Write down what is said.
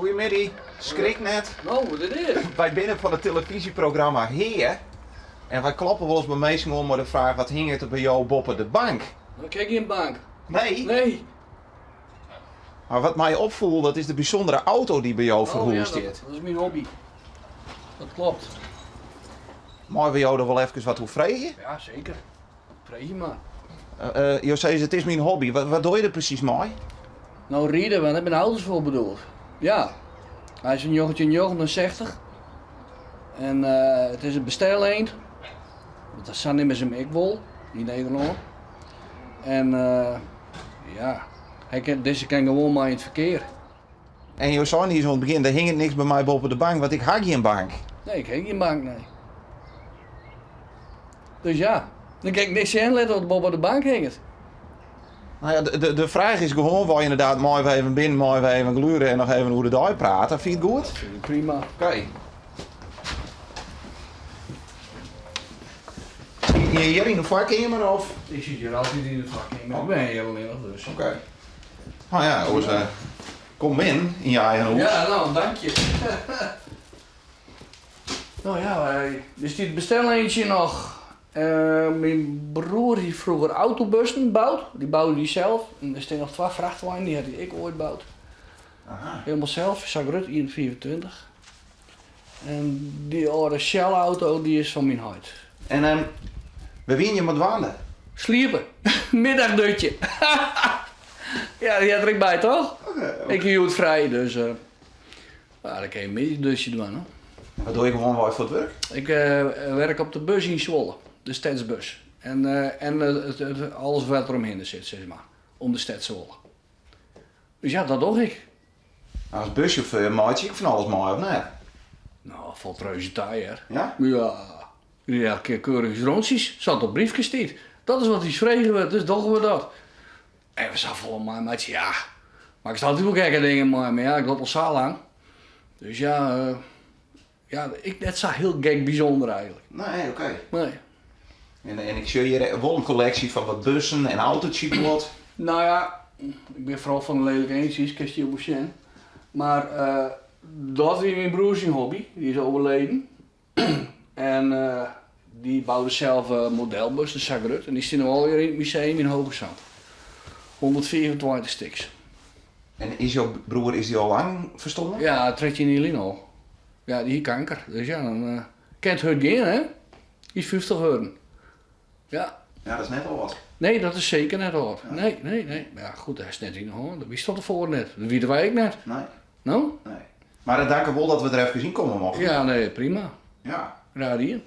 Goeiemiddei, skrik net. No, wat is dit? Wy binne fan it telefyzjeprogramma Hea! En wy kloppe wolris by minsken oan mei de fraach wat hinget der by jo boppe de bank? No, ik ha gjin bank. Nee? Nee. Mar wat my opfoel, dat is de bysûndere auto dy't by jo Oh ja, ferhûs dat, stiet. dat is myn hobby. Dat klopt. Meie we jo der wol efkes wat oer freegje? Ja, seker. Freegje mar. Jo sizze it is myn hobby. Wat dogge je der presys mei? No ride, want dêr binne auto's foar bedoeld. Ja, hy is fan 1969 en it is in besteleend. Want sa nimme se him ek wol yn Nederlân. En ja, hy kin, dizze kin gewoan mei yn it ferkear. En jo seinen niis oan it begjin, der hinget niks by my boppe de bank, want ik ha gjin bank. Nee, ik ha gjin bank, nee. Dus ja, dan kin ik niks sjen litte wat boppe de bank hinget. Nou ja, de fraach is gewoan, wol je ynderdaad mei we even binnen, mei we even gluren en noch even oer de dei prate. Fyn je it goed? Dat fyn ik prima. Oké. Sitte je hjir yn de foarkeamer of? Ik sit hjir altyd yn de foarkeamer. Ik ben hjir allinnich dus. Oké. Nou ja, oars kom binnen yn je eigen hûs. Ja, no, dank je. No ja, der stiet bestelleentje noch. Myn broer hie froeger autobussen boud. Dy boude dy sels. En der stean noch twa frachtweinen, dy hat hy ek oait boud. Helemaal sels, sa grut, 1,25. En dy âlde Shell-auto, dy is fan myn heit. En wêr wiene je mei dwaande? Sliepe. Middagdutje. Ja, dy heart der ek by, toch? Ik hie hjoed frij, dus ja, dan kin je in middagdutje dwaan, hè. En wat dogge je gewoanwei foar it wurk? Ik werk op de bus yn Zwolle, de stedsbus. En en alles wat der omhinne sit, sis mar, om de stêd Zwolle. Dus ja, dat doch ik. As bussjauffeur meitsje je ek fan alles mei, of net? No, falt reuze ta, hear. Ja? Ja. Ja, keurige rûntsjes, sa't op briefke stiet. Dat is wat ús frege wurdt, dus dogge we dat. En we safolle meimeitsje, ja. Makkest altyd wol gekke dingen mei, mar ja, ik doch it al sa lang. Dus ja, ja, ek net sa hiel gek bysûnder eigentlik. Nee, oké. Nee. En ik sjoch hjir wol in kolleksje fan wat bussen en autootjes. Nou ja, ik bin foaral fan de lelike eintsjes, kinst hjir wol sjen. Mar dat wie myn broer syn hobby, dy is overleden. En dy boude sels modelbussen sa grut en dy stean no allegear yn it museum yn Hoogezand. 125 stiks. En is jo broer is dy al lang ferstoarn? Ja, 13 jier lyn al. Ja, dy hie kanker. Dus ja, dan kin it hurd gean, hè. Hy is 50 wurden. Ja. Ja, dat is net âld. Nee, dat is seker net âld. Nee, nee, nee. Mar ja, goed, dêr hast net yn 'e hân. Dat wist fan tefoaren net. Dat witte wy ek net. Nee. No? Nee. Mar danke wol dat we der efkes yn komme mochten. Ja, nee, prima. Ja. Graach dien.